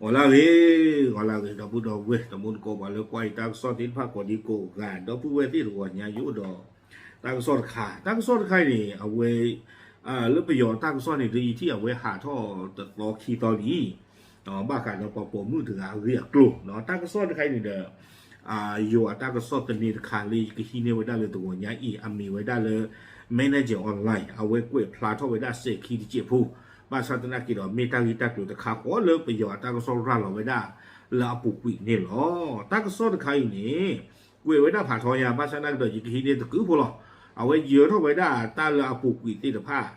ဂီၤလၢအဂ့ၤ, ဂီၤလၢအဂ့ၤ ဒီပုၢ်ဒီဝဲၢ် တံၤသကိးပှၤလၢကွၢ်အံၤတၢ်ကစီၣ်သ့ၣ်တဖၣ်ကိးဒံကိးဂၤ ဒီပုၢ်ဝဲၢ်သ့ၣ်တဂီၤညါ ယအိၣ်ဒီးတၢ်ကစီၣ်တခါ, တၢ်ကစီၣ်တခါအံၤန့ၣ် အဝဲ လၢပယီၤတၢ်ကစီၣ်န့ၣ် ဒ်ယထံၣ်အဝဲဟးထီၣ်တသီခံသီလံ, ဘၣ်ဃးဒီးပှၤပိာ်မုၣ်တဂၤအဂ့ၢ်အကျိၤ, တၢ်ကစီၣ်တခါအံၤန့ၣ်ဒီး ယိၤအတၢ်ကစီၣ်သန့တခါလၢယကဟံးန့ၢ်ဝဲဒၣ်လၢတဂီၤညါအံၤ အမံၤဝဲဒၣ်လၢ Manager Online အဝဲကွဲးဖျါထီၣ်ဝဲဒၣ်စဲးခံတစဲးဖိ, ဘၣ်ဆၣ်သနာ်က့ဒီးမ့ၢ်တၢ်ဂ့ၢ်တၢ်ကျိၤတခါဃီလၢပယီၤအတၢ်ကစီၣ်ရၤလီၤဝဲဒၣ်လၢအပူၤကွံာ်န့ၣ်လီၤ. တၢ်ကစီၣ်တခါအံၤန့ၣ် ကွဲးဝဲဒၣ်ဖးထီညါ ဘၣ်ဆၣ်သနာ်က့ဒီး ယကဟံးန့ၢ်တကုးဖိလီၤ. အဝဲယၢၤထီၣ်ဝဲဒၣ်တၢ်လၢအပူၤကွံာ်သ့ၣ်တဖၣ်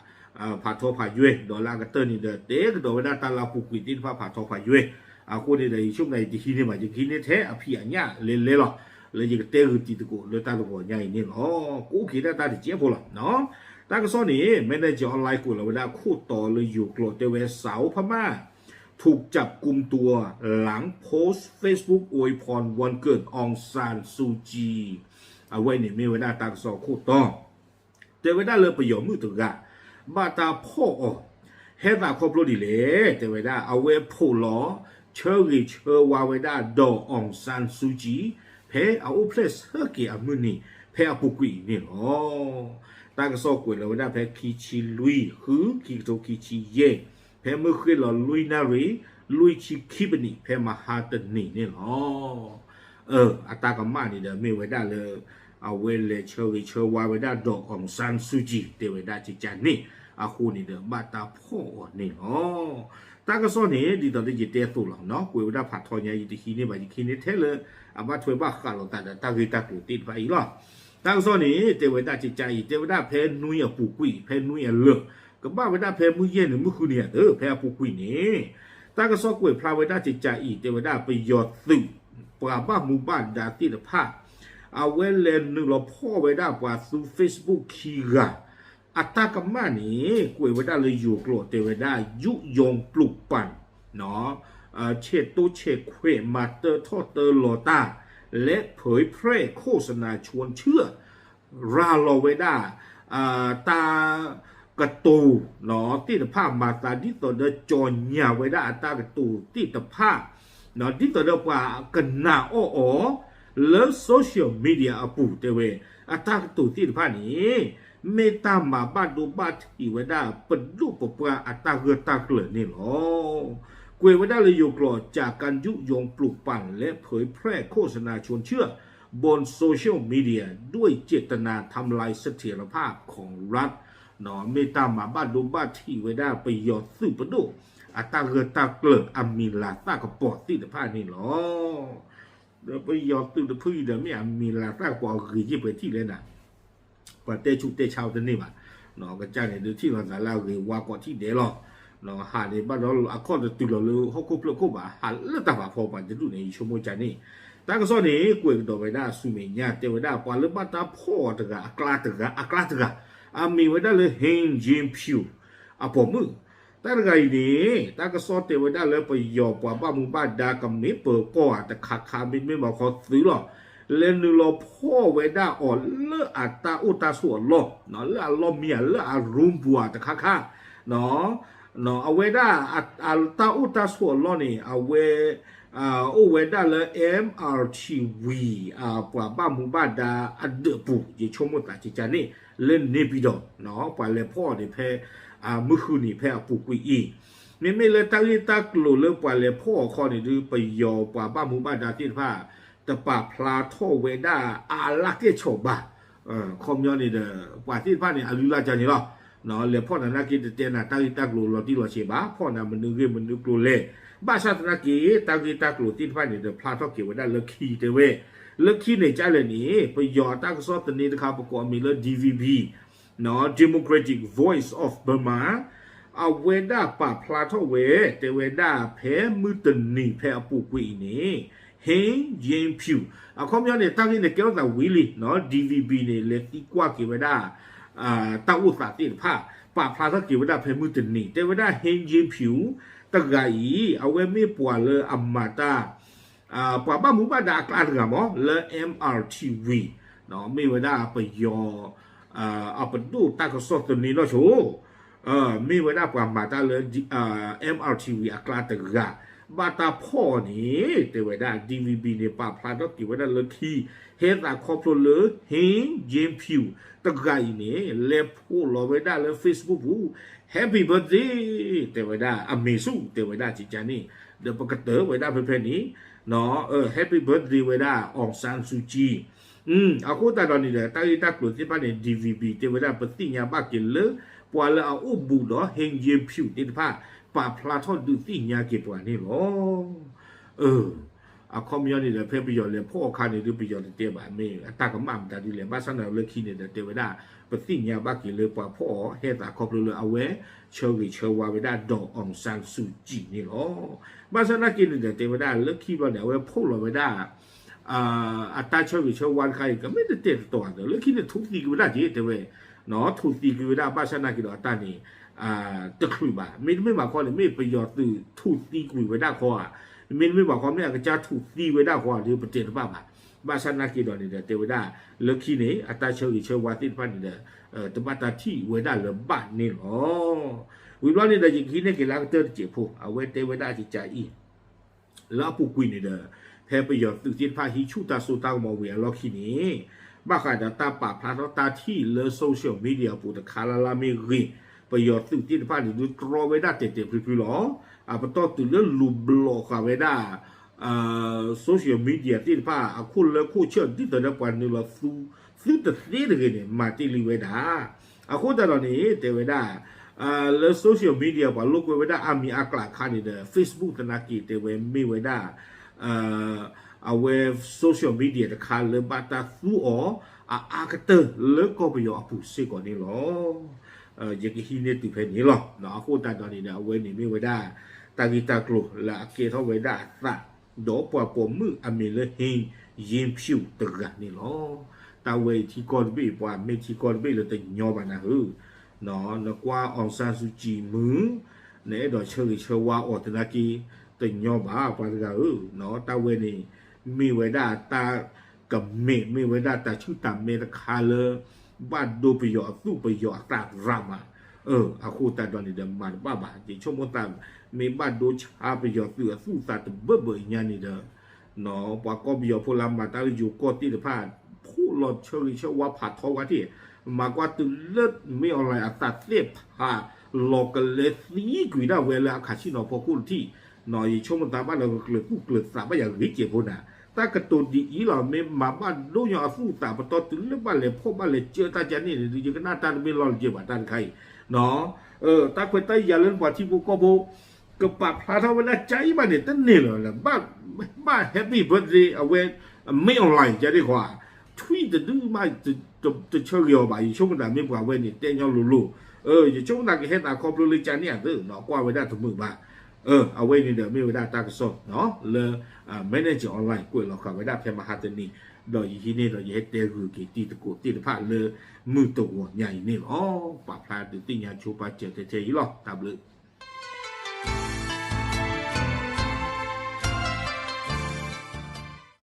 ဖးထီဖးယွဲၢ် ဒီးလၢအကတၢၢ်န့ၣ်ဒီး တဲကဒီးဝဲဒၣ်တၢ်လၢအပူၤကွံာ်သ့ၣ်တဖၣ်ဖးထီဖးယွဲၢ်, အဃိန့ၣ်ဒီး ယဆိကမိၣ်ယတဟံးန့ၢ်ဘၣ် ယကဟံးန့ၢ်ထဲအဖံးအညၣ်လဲၤလဲၤလီၤ, လၢယကတဲဂုာ်တံၤသကိးလၢတၢ်တဂီၤညါအံၤန့ၣ်လီၤ. ကအိၣ်က့ၤဒၣ်တၢ်တစဲးဖိလီၤ. တၢ်ကစီၣ်န့ၣ် Manager Online ကွဲးလီၤဝဲဒၣ်ခိၣ်တီလၢယိၤကျိာ်တဲဝဲ စးအိၣ်ဖးမၢ်ထုးကၠပ်းကုမ်တူဝ် လင် post Facebook อวยพรวันเกิด องซานซูจี အဝဲန့ၣ်မ့ၢ်ဝဲဒၣ်တၢ်ကစီၣ်ခိၣ်တီ တဲဝဲဒၣ်လၢပယီၤမုၣ်တဂၤ ဘၣ်တၢ်ဖီၣ်အီၤ ဟဲသးခီဖျိဒ်လဲၣ်, တဲဝဲဒၣ် အဝဲဖိးလီၤ ဆၢဂ့ၤဆၢဝါဝဲဒၣ် ဒီး အောင်ဆန်းစုကြည် ဖဲအအိၣ်ဖျဲၣ်ဆၢက့ၤအမုၢ်နံၤ ဖဲအပူၤကွံာ်အံၤန့ၣ်လီၤ. တၢ်ကစီၣ်ကွဲးလီၤဝဲဒၣ်ဖဲခံဆံလွံၢ် ဃု ခံကထိခံဆံယဲၢ်, ဖဲမုၢ်ဃ့ၢ်လီၤလွံၢ်နၣ်ရံၣ် လွံၢ်ဆံခံပနံး ဖဲမဟါတနံၤန့ၣ်လီၤ. အတၢ်ကမၣ်န့ၣ်ဒီးမ့ၢ်ဝဲဒၣ်လၢ အဝဲလဲၤဆၢဂ့ၤဆၢဝါဝဲဒၣ် ဒီး အောင်ဆန်းစုကြည် တဲဝဲဒၣ်ကကန့ၣ် အဃိန့ၣ်ဒီး ဘၣ်တၢ်ဖီၣ်အီၤန့ၣ်လီၤ. တၢ်ကစီၣ်န့ၣ် ဒ်သိးလၢယတဲအသိးလီၤ, ကွဲးဝဲဒၣ်ဖးထီညါ ယတဟံးန့ၢ်ဘၣ် ယကဟံးန့ၢ်ထဲလၢ အဘၣ်ထွဲဘၣ်ဃးလိာ်သးဒီးတၢ်ဂ့ၢ်တၢ်ကျိၤသ့ၣ်တဖၣ်အံၤလီၤ. တၢ်ကစီၣ်န့ၣ် တဲဝဲဒၣ်ကကအံၤ တဲဝဲဒၣ်ဖဲနွံအပူၤကွံာ် ဖဲနွံအလၢာ် ကဘၣ်ဝဲဒၣ်ဖဲမုၢ်ယဲၢ်နံၤမုၢ်ဃုနံၤအသၢ ဖဲအပူၤကွံာ်န့ၣ် တၢ်ကစီၣ်ကွဲးဖျါဝဲဒၣ်ကကအံၤ တဲဝဲဒၣ်ပယီၤသုး ပှၤဘၣ်မူဘၣ်ဒါသ့ၣ်တဖၣ် အဝဲလဲၤနုာ်လီၤဖီၣ်ဝဲဒၣ်ပှၤသူ Facebook ခံဂၤ အတၢ်ကမၣ်န့ၣ် ကွဲးဝဲဒၣ်လၢယိၤကျိာ်တဲဝဲဒၣ် ยุยงปลุกปั่น ဆဲးတိဆဲးခွဲးမၤတၢထီၣ်တၢလီၤတၢ် และเผยแพร่โฆษณาชวนเชื่อ ရၤလီၤဝဲဒၣ် တၢ်ကတိၤသ့ၣ်တဖၣ် မၤသးဒ်သိးဒီးကၠီၤညၣ်ဝဲဒၣ်အတၢ်ကတိၤသ့ၣ်တဖၣ် ဒ်သိးဒီးပှၤကနာ်အီၣ်အီၤ လၢ social media အပူၤတဲဝဲ အတၢ်ကတိၤသ့ၣ်တဖၣ်န့ၣ် မ့ၢ်တၢ်မၤဘၣ်ဒိဘၣ်ထံးဝဲဒၣ်ပဒိၣ်ပပှၢ်အတၢ်ဂၢၢ်တၢ်ကျၢၤန့ၣ်လီၤ. ကွဲးဝဲဒၣ်လၢယိၤကျိာ် จากการยุยงปลุกปั่นและเผยแพร่โฆษณาชวนเชื่อ บนโซเชียลมีเดีย ด้วยเจตนาทำลายเสถียรภาพของรัฐ မ့ၢ်တၢ်မၤဘၣ်ဒိဘၣ်ထံးဝဲဒၣ်ပယီၤသုးပဒိၣ် အတၢ်ဂၢၢ်တၢ်ကျၢၤအမံၤလၤသၣ်ကပီၤသ့ၣ်တဖၣ်န့ၣ်လီၤ. ဒီးပယီၤသုးတဖုအံၤဒီးမ့ၢ်အမံၤလၤသၣ်ကပီၤအဂ့ၤယ့ၢ်ပှဲၤထံၣ်လဲၣ်နၤ ပှၤတဲဆူးတဲဆါအီၤတန့ၢ်ဘၣ်. ကစၢ်န့ၣ်ဒုးထံၣ်လီၤသးလၢအဂ့ၤဝါကိးထံၣ်ဒဲးလီၤ. ဟးန့ၣ်ဘၣ်ဒီးအခီၣ်တတုၤလီၤလၢဟီၣ်ခိၣ်ဖျၢၣ်ခိၣ်ဘၣ် ဟးလၢတၢ်ဖးဖီပှၤတဒူၣ်န့ၣ် ယဆိကမိၣ်ကန့ၣ် တၢ်ကစီၣ်န့ၣ် ကွဲးကဒီးဝဲဒၣ်ဆူမဲာ်ညါ တဲဝဲဒၣ်ပှၤလၢဘၣ်တၢ်ဖီၣ်အီၤတဂၤအကျါတဂၤ အကျါတဂၤ အမံၤဝဲဒၣ်လၢ He Jianping အပိာ်မုၣ် တၢ်တဂၤအံၤန့ၣ် တၢ်ကစီၣ်တဲဝဲဒၣ်လၢပယီၤပှၤဘၣ်မူဘၣ်ဒါကမ့ၢ်ပၢၤကီၢ်ဧါတခါခါ မ့တမ့ၢ်ဘၣ်ခီသုးလီၤ. လဲၤနုာ်လီၤဖီၣ်ဝဲဒၣ်အီၤလၢအတၢ်အိၣ်တၢ်ဆိးအလီၢ် လၢအလီၢ်မံၤဧါ လၢအရူပူၤဧါတခါခါ အဝဲဒၣ်အတၢ်အိၣ်တၢ်ဆိးအလီၢ်န့ၣ် အဝဲ အိၣ်ဝဲဒၣ်လၢ M R T V ပှၤဘၣ်မူဘၣ်ဒါအဒၢးပူၤ ယဆိကမိၣ်သးကကန့ၣ် လၢန့ၣ်ပံၤဒီး ပှၤလဲၤဖီၣ်အီၤန့ၣ်ဖဲ မုၢ်ဃုနံၤဖဲအပူၤကွံာ်အံၤ မ့မ့ၢ်လၢတၢ်ဂ့ၢ်တၢ်ကျိၤလၢပှၤလဲၤဖီၣ်အီၤခီန့ၣ်ဒုး ပယီၤပှၤဘၣ်မူဘၣ်ဒါသ့ၣ်တဖၣ် တပာ်ဖျါထီၣ်ဝဲဒၣ်အလၢကဲၣ်ဆိးဘၣ် ခီပညီန့ၣ်ဒီး ပှၤသ့ၣ်တဖၣ်န့ၣ် အလုၢ်လၢ်ကန့ၣ်လီၤ. လဲၤဖီၣ်နၤနာ်က့ တတဲနၤတၢ်ဂ့ၢ်တၢ်ကျိၤလီၤတံၢ်လီၤဆဲးဘၣ်, ဖီၣ်နၤမနုၤဂ့ၢ်မနုၤကျိၤလဲၣ်. ဘၣ်ဆၣ်သနာ်က့ တၢ်ဂ့ၢ်တၢ်ကျိၤသ့ၣ်တဖၣ်န့ၣ်ဒီး ဖျါထီၣ်က့ၤဝဲဒၣ်လၢခံတဲဝဲ, လၢခံန့ၣ်ကလဲၣ်န့ၣ် ပယီၤအတၢ်ကစီၣ်သန့တခါ ပကိးအမံၤလၢ D V B Democratic Voice of Burma အဝဲဒၣ်ပာ်ဖျါထီၣ်ဝဲ တဲဝဲဒၣ်ဖဲမုၢ်တနံၤဖဲအပူၤကွံာ်အံၤန့ၣ် He Jianping အခီပညီန့ၣ် တၢ်ဂ့ၢ်န့ၣ်ကဲထီၣ်သးဝံၤလံ D V B န့ၣ် လဲၤသံကွၢ်က့ၤဝဲဒၣ် တၢ်အိၣ်သးသ့ၣ်တဖၣ် ပာ်ဖျါထီၣ်က့ၤဝဲဒၣ်ဖဲမုၢ်တနံၤ တဲဝဲဒၣ် He Jianping တဂၤအံၤ အဝဲမ့ၢ်ပှၤလၢအမၤတၢ် ပှၤဘၣ်မူဘၣ်ဒါအကျါတဂၤမး လၢ M R T V မ့ၢ်ဝဲဒၣ်ပယီၤ အပဒိၣ်တၢ်ကစီၣ်သန့နီၢ်ဆိ မ့ၢ်ဝဲဒၣ်ပှၤမၤတၢ်လၢ M R T V အကျါတဂၤ ဘၣ်တၢ်ဖီၣ်အီၤန့ၣ် တဲဝဲဒၣ် DVB န့ၣ် ပာ်ဖျါထီၣ်က့ၤဝဲဒၣ်လၢခံ ဟဲသးခီဖျိလၢ Heng Yingpyu တဂၤအံၤန့ၣ် လဲၤဖျိလီၤဝဲဒၣ်လၢ Facebook ပူၤ Happy birthday တဲဝဲဒၣ် အမ့ၢ်ဆူၣ် တဲဝဲဒၣ်ကကန့ၣ် ဒီးပကတၢၢ်ဝဲဒၣ်ဖဲဖဲန့ၣ် Happy birthday ဝဲဒၣ် Aung San Suu Kyi အဃိသတးဒီးန့ၣ်ဒီး တၢ်ဂ့ၢ်တၢ်ကျိၤသ့ၣ်တဖၣ်န့ၣ် DVB တဲဝဲဒၣ် ပသ့ၣ်ညါဘၣ်က့ၤလၢ ပှၤလၢအအိၣ်ဘူးဒီး Heng Yingpyu သ့ၣ်တဖၣ် ပာ်ဖျါထီၣ်ဒုးသ့ၣ်ညါက့ၤပှၤန့ၣ်လီၤ. အခီပညီန့ၣ်ဒီး ဖဲပယီၤလဲၤဖီၣ်အခါန့ၣ်ဒီး ပယီၤတတဲဘၣ် မ့ၢ်အတၢ်ကမၣ်မတၤဒ်လဲၣ် ဘၣ်ဆၣ်န့ၣ်လၢခံန့ၣ်ဒီး တဲဝဲဒၣ် ပသ့ၣ်ညါဘၣ်က့ၤလၢပှၤဖီၣ်အီၤ ဟဲသးခီဖျိလၢအဝဲ ဆၢဂ့ၤဆၢဝါဝဲဒၣ် Daw Aung San Suu Kyi န့ၣ်လီၤ. ဘၣ်ဆၣ်နာ်က့န့ၣ်ဒီး တဲဝဲဒၣ်လၢခံဘျီန့ၣ် အဝဲဖီၣ်လီၤဝဲဒၣ် အတၢ်ဆၢဂ့ၤဆၢဝါတခါအံၤ ကမ့ၢ်တတဲာ်တတီၤဒီး လၢခံန့ၣ် ထိၣ်သံကွံာ်ဝဲဒၣ်က့ၤ တဲဝဲ ထိၣ်သံကွံာ်ဝဲဒၣ် ဘၣ်ဆၣ်နာ်က့ဒီးအတၢ်န့ၣ် တချုးဘၣ် မ့တမ့ၢ်ဘၣ်ခီန့ၣ် မ့ၢ်ပယီၤသုးထိၣ်သံကွံာ်ဝဲဒၣ်ဃီဧါ, မ့တမ့ၢ်ဘၣ်ခီ မ့ၢ်အကစၢ်ထိၣ်သံဝဲဒၣ်ဃီဧါဒီး ပတဲတဘၣ်ဘၣ်. ဘၣ်ဆၣ်နာ်က့ဒီးန့ၣ်ဒီး တဲဝဲဒၣ် လၢခံန့ၣ် အတၢ်ဆၢဂ့ၤဆၢဝါသ့ၣ်တဖၣ်န့ၣ်ဒီး တဘၣ်တၢ်ထံၣ်ဝဲဒၣ်လၢၤဘၣ်န့ၣ်လီၤ. ဝံၤဘျီန့ၣ်ဒီး ယကဟံးန့ၢ်က့ၤလၢအကတၢၢ်တစဲးဖိ အဝဲတဲဝဲဒၣ်ကကအံၤ လၢအပူၤကွံာ်န့ၣ်ဒီး ဖဲပယီၤသုးသ့ၣ်တဖၣ်ဟံးဆူၣ်တၢ်စိတၢ်ကမီၤဝံၤအလီၢ်ခံန့ၣ် ဘၣ်ဃးဒီးတၢ်ပာ်ဖျါထီၣ်တၢ်ထံၣ်လၢ social media အပူၤတခါလၢ်လၢ်မ့ၢ်ဂ့ၤ, ပယီၤသုးသ့ၣ်တဖၣ်န့ၣ် ဒုးတြီဝဲဒၣ်တဲာ်တဲာ်ဖျုးဖျုးလီၤ. အပတီၢ်တုၤလၢလူၤဘျီဃာ်ဝဲဒၣ် social media သ့ၣ်တဖၣ် အခိၣ်လၢခိၣ်ဆၢၣ် ဒ်သိးဒီးပှၤနုာ်လီၤသူ သုတသ့တဂ့ၤန့ၣ် မၤတ့ၢ်လံဝဲဒၣ်. အဃိသတးဒီးန့ၣ် တဲဝဲဒၣ် လၢ social media ပှၤလိာ်ကွဲဝဲဒၣ်အါမံၤအါကျါအခါန့ၣ်ဒီး Facebook သနာ်က့ တဲဝဲမ့ၢ်ဝဲဒၣ် အဝဲ social media တခါလၢဘၣ်တၢ်သူအီၤ အအါကတၢၢ်လၢကီၢ်ပယီၤအပူၤစ့ၢ်ကီးန့ၣ်လီၤ. ယကဟံးန့ၢ်တုၤဖဲန့ၣ်လီၤ. အဃိသတးဒီးန့ၣ်ဒီး အဝဲန့ၣ်မ့ၢ်ဝဲဒၣ် တၢ်ဂ့ၢ်တၢ်ကျိၤလၢအကဲထီၣ်ဝဲဒၣ်အသး ဒီးပှၤပိာ်မုၣ်အမံၤလၢ Heng Yingpyu တဂၤန့ၣ်လီၤ. တၢ်ဝဲအံၤထံကီၢ်တဘ့ၣ် ပှၤမ့ၢ်ထံကီၢ်တဘ့ၣ်လၢတညီဘၣ်နၤဧၢ, နကွၢ် Aung San Suu Kyi မုၢ် နအဲၣ်ဒိးဆၢဂ့ၤဆၢဝါအီၤသနာ်က့ တညီဘၣ်ပှၤတဂၤဧၢ, တၢ်ဝဲန့ၣ် မ့ၢ်ဝဲဒၣ်တၢ်ကမ့ၢ် မ့ၢ်ဝဲဒၣ်တၢ်ဆူၣ်တၢ်မဲတခါလၢ ဘၣ်ဒိပယီၤအသူၣ်ပယီၤအသးရးမး, အဃိသတးဒီးန့ၣ်ဒီးမၤတဘၣ်ဘၣ်, ယဆိကမိၣ်သး မ့ၢ်ဘၣ်ဒိဆါပယီၤသုးအသူၣ်အသးတဘၢဘၢအံၤညါန့ၣ်ဒီး ပှၤကီၢ်ပယီၤဖိလၢမၤတၢ်လၢယိၤကီၢ်သ့ၣ်တဖၣ် ဖိးလီၤဆၢဂ့ၤဆၢဝါဖးထီဝဲသ့ၣ်, မၤကွၢ်တုၤလၢ မင်းအောင်လှိုင် အသးသ့ၣ်ဖးလီၤကလဲသံကွံာ်ဒၣ်ဝဲလၢအခးဆံၣ်နီၤဖီခိၣ်တထံၣ်, ယဆိကမိၣ်သးဘၣ်လၢကကျၢၤသူၣ်ကျၢၤသးဘၣ်ယၤဂ့ၤကဲးဖိနၤ, တၢ်ကတိၤဒ်အံၤလီၤ မ့ၢ်မၤဘၣ်ဒိညီအသူၣ်အသးပတီၢ်တုၤလၢဘၣ်လဲၤဖီၣ်ဘၣ်လဲၤကၢတၢ်ကန့ၣ်န့ၣ် ယကနၣ်တၢ်တမ့ၢ်လီၢ်လၢကဲးဘၣ်တၢ်တခါအံၤ တၢ်ခွဲးတၢ်ယာ်လၢနပှၤထံဖိကီၢ်ဖိ ကပာ်ဖျါထီၣ်ဝဲဒၣ်ကၢအံၤဘၣ်န့ၣ် တန့ၢ်လၢၤလၢၤဘၣ်, ဘၣ် happy birthday အဝဲ မင်းအောင်လှိုင် ကန့ၣ်ဃီ, ထွံၣ်တဒုမး တဆၢဂ့ၤအီၤဘၣ်, ယဆိကမိၣ်သးမ့ၢ်ပှၤဝဲန့ၣ် တဲညီလိၤလိၤ, ယဆိကမိၣ်သးကဟဲသးခီဖျိလၢကန့ၣ်အသး ကွၢ်ဝဲဒၣ်တမုာ်ဘၣ်, အဝဲန့ၣ်ဒီးမ့ၢ်ဝဲဒၣ်တၢ်ကစီၣ် လၢ Manager Online ကွဲးလီၤဃာ်ဝဲဒၣ်ဖဲမဟါတနံၤ, ဒီးယဟံးန့ၢ်ဒီးယဟဲတဲဂုာ်က့ၤတံၤသကိးသ့ၣ်တဖၣ်လၢ မုၢ်တဂီၤညါအံၤန့ၣ်လီၤ. ပာ်ဖျါဒုးသ့ၣ်ညါဆိပာ်စၢၤထဲထဲအံၤလီၤ. တၢ်ဘျုး